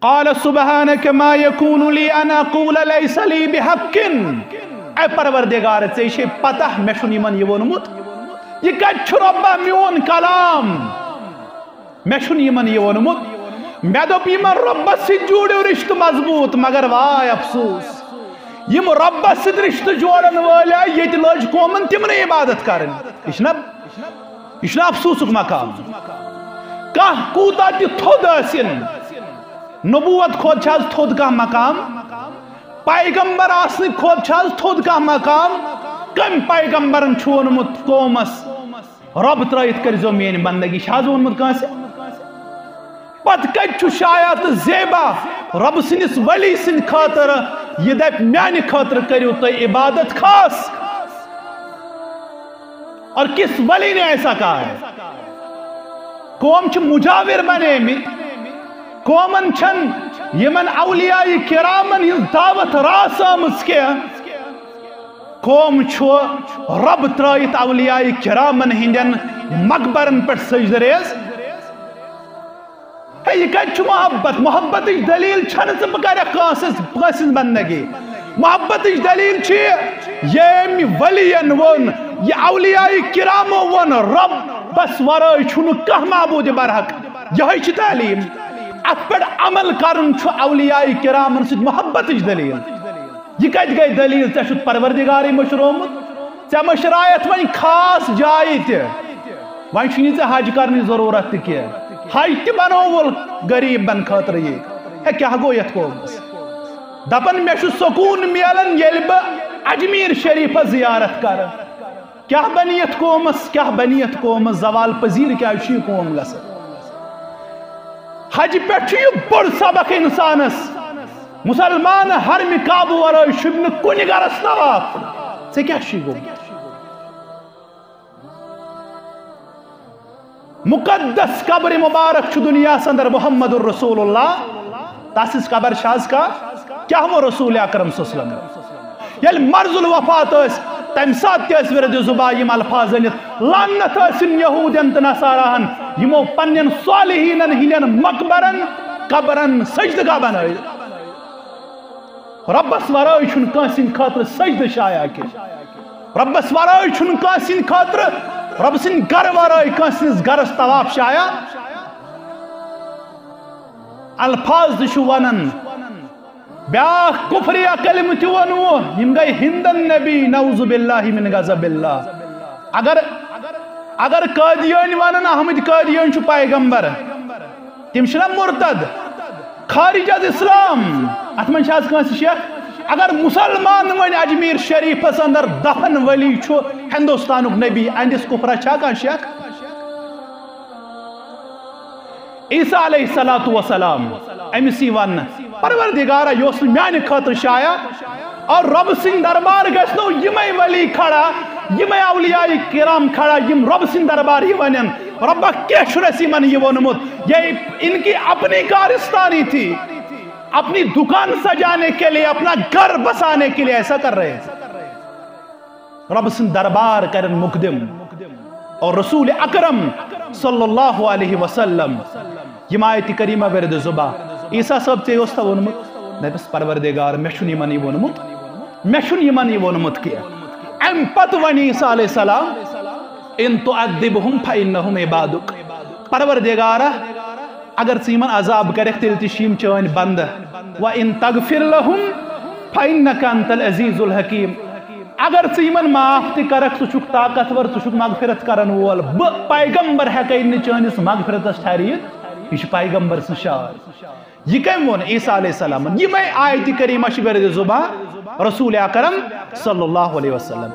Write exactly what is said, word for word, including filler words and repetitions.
قال سبحانك ما يكون لي أن أقول ليس لي بحق۔ اے پروردگار، ژےٚ چھے پتہ مےٚ چھُنہٕ یِمن یہِ ووٚنمُت۔ یہِ کتہِ چھُ رۄبا میون کلام؟ مےٚ چھُنہٕ یِمن یہِ ووٚنمُت۔ مےٚ دوٚپ یِمن رۄبس سۭتۍ جوڑِو رشتہٕ مضبوٗط، مگر واے افسوس، یِم رۄبس سۭتۍ رشتہٕ جوڑن وٲلۍ آے، ییٚتہِ لٲج قومن تِمنٕے عبادت کرٕنۍ۔ یہِ چھُنہ، یہِ چھُنہ افسوسُک مقام؟ کانٛہہ کوٗتاہ تہِ تھوٚد ٲسِن، نبوت کھۄتہٕ چھِ آز تھوٚد کانٛہہ مقام؟ پیغمبر آسنہٕ کھۄتہٕ چھِ آز تھوٚد کانٛہہ مقام؟ کٔمۍ پیغمبرن چھُ ووٚنمُت قومس، رۄب ترٲیِتھ کٔرۍزیو میٲنۍ بندگی؟ چھِ آز ووٚنمُت کٲنٛسہِ؟ پتہٕ کتہِ چھُ شایع تہٕ زیبا رۄب سٕنٛدِس ولی سٕنٛدِ خٲطرٕ، یہِ دپہِ میانہِ خٲطرٕ کٔرِو تُہۍ عبادت خاص؟ اور کس ولی نے ایسا کہا ہے؟ قوم چھِ مجاور بنیمٕتۍ، قومن چھن یِمن اولیاء کرامن ہٕنٛز دعوت راس آمٕژ کینٛہہ۔ قوم چھُ رۄب ترٲیِتھ اولیاء کرامن ہٕنٛدٮ۪ن مقبرن پٮ۪ٹھ سجدٕ ریز۔ ہے، یہِ کتہِ چھُ محبت؟ محبتٕچ دلیل چھنہٕ ژٕ بہٕ کرکھ کٲنٛسہِ ہٕنٛز، کٲنٛسہِ ہٕنٛز بندگی۔ محبتٕچ دلیل چھِ ییٚمۍ ولین ووٚن، یہِ اولیاء کرامو ووٚن، رۄبس ورٲے چھُنہٕ کانٛہہ معبوٗدِ برحق۔ یِہوٚے چھِ تعلیٖم۔ اتھ پٮ۪ٹھ عمل کرُن چھُ اولیاء کرامن سۭتۍ محبتٕچ دلیل۔ یہِ کتہِ گٔے دلیل؟ ژےٚ چھُتھ پروردگارٕے مٔشرومُت؟ ژےٚ مٔشرایتھ وۄنۍ خاص جایہِ تہِ۔ وۄنۍ چھُنہٕ ژےٚ حج کرنٕچ ضروٗرت تہِ کینٛہہ۔ حج تہِ بنووُل غریٖبن خٲطرٕ یہِ۔ ہے، کیٛاہ گوٚو یتھ قومس؟ دپان، مےٚ چھُ سکوٗن میلان، ییٚلہِ بہٕ اجمیر شریفس زیارت کرٕ۔ کیٛاہ بنہِ یتھ قومس؟ کیٛاہ بنہِ یتھ قومس؟ زوال پذیر کیٛازِ چھُ یہِ قوم گژھان؟ حجہِ پٮ۪ٹھ چھُ یہِ بوٚڑ سبق انسانس۔ مسلمان حرمِ کعبہٕ ورٲے شوٗبہِ نہٕ کُنہِ گرس طواف۔ ژےٚ کیٛاہ چھُے گوٚمُت؟ مقدس قبر مبارک چھُ دنیاہس اندر محمد رسول اللہ۔ تس ہٕنٛز قبر چھِ آز کانٛہہ؟ کیٛاہ ووٚن رسول اکرم صلی اللہ علیہ وسلم؟ ییٚلہِ مرض الوفات ٲسۍ، تمہِ ساتہٕ تہِ ٲسۍ ورد زبان یِم الفاظ أنِتھ، لعنت ٲسِن یہودین تہٕ نصاراہن، یِمو پننٮ۪ن صالحینن ہٕنٛدٮ۪ن مقبرن، قبرن سجدگاہ بنٲوِتھ۔ رۄبس ورٲے چھُنہٕ کٲنٛسہِ ہٕنٛدِ خٲطرٕ سجدٕ شایع کینٛہہ۔ رۄبس ورٲے چھُنہٕ کٲنٛسہِ ہٕنٛدِ خٲطرٕ، رۄب سٕنٛدِ گرٕ ورٲے کٲنٛسہِ ہٕنٛدِس گرس طواف شایع۔ الفاظ تہِ چھُ ونان، بیاکھ کفریہ کلمہٕ تہِ ووٚنوُ، یِم گٔے ہندن نبی، نعوذ باللہ من غضب اللہ۔ اگر، اگر قٲدیٲنۍ ونن احمد قٲدیٲنۍ چھُ پیغمبر، تِم چھِنہ مرتد، خارج از اسلام؟ اتھ منٛز چھِ آز کٲنٛسہِ شک؟ اگر مسلمان وۄنۍ اجمیر شریفس اندر دفن ولی چھُ ہندوستانُک نبی، اہندِس کفرس چھا کانٛہہ شک؟ عیسیٰ علیہ الصلوۃ والسلام، أمِس یی وننہٕ، پروردگارا، یہِ اوس نہٕ میانہِ خٲطرٕ شایع، اور رۄب سٕنٛدِ دربار گژھِ نہٕ یِمے ولی کھڑا، یِمے اولیاء کرام کھڑا، یِم رۄب سٕنٛدِ دربار یہِ ونن، رۄبا، کیٛاہ چھُنہٕ اَسہِ یِمن یہِ ووٚنمُت؟ یہ ان کی اپنی کارستانی تھی، اپنی دکان سجانے کے لیے، اپنا گھر بسانے کے لیے ایسا کر رہے ہیں۔ رۄب سٕنٛدِ دربار کرن مقدم۔ اور رسول اکرم صلی اللہ علیہ وسلم، یِم آیتِ کریمہ ورد زبان، عیسیٰ صٲب، ژےٚ اوس تہ ووٚنمُت؟ دپس، پروردگار، مےٚ چھُنہٕ یِمن یہِ ووٚنمُت، مےٚ چھُنہٕ یِمن یہِ ووٚنمُت کینٛہہ۔ امہِ پتہٕ ونہِ عیسیٰ علیہ السلام، ان تعذبهم فانهم عبادک، پروردگارا، اگر ژٕ یِمن عذاب کرکھ، تیٚلہِ تہِ چھِ یِم چٲنۍ بندٕ۔ وان تغفر لهم فانک انت العزیز الحکیم۔ اگر ژٕ یِمن معاف تہِ کرکھ، ژٕ چھُکھ طاقتور، ژٕ چھُکھ مغفرت کرن وول۔ بہٕ پیغمبر ہیٚکے نہٕ چٲنِس مغفرتس ٹھہرِتھ۔ یہِ چھُ پیغمبر سٕنٛز شان۔ یہِ کٔمۍ ووٚن؟ عیسیٰ علیہ السلامن۔ یِمے آیتِ کریمہ چھِ ورد زبان رسول اکرم صلی اللہ علیہ وسلم۔